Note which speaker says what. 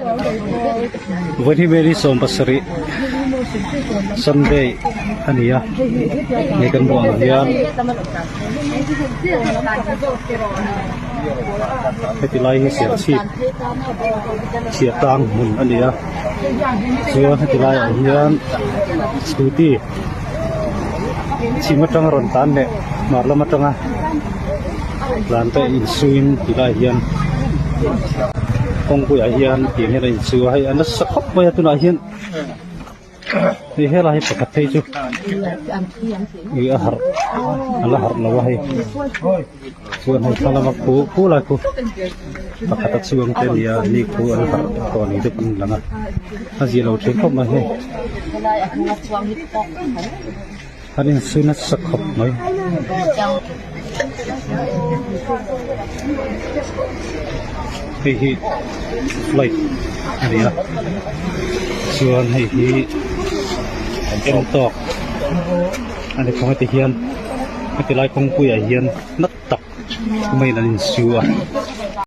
Speaker 1: Vawiin hi May 17 Sunday a ni a hei kan hmuh ang hian heti lai hi serchhip chhiahtlang hmun a ni a chuan heti laiah hian scooty chhim atanga rawn tlan leh hmar lam atanga tlan te insuin ti lai hian kawngpuiah hian tiang hian a insu a hei a nasa khawp mai a tunah hian hei helai hi pakhat phei chu ih a harh a la harh lo a hei chuan hei thlalama khu khu lai khu pakhat a chhuang te a ni a ni khu an harh tawh ni te pawh an lang a a zia lo thin khawp mai hei an insu nasa khawp mai. Hei hi flight a ni a chuan hei hi en tawk a ni thung heti hian heti lai kawngpuiah hian na tak maiin an insu a.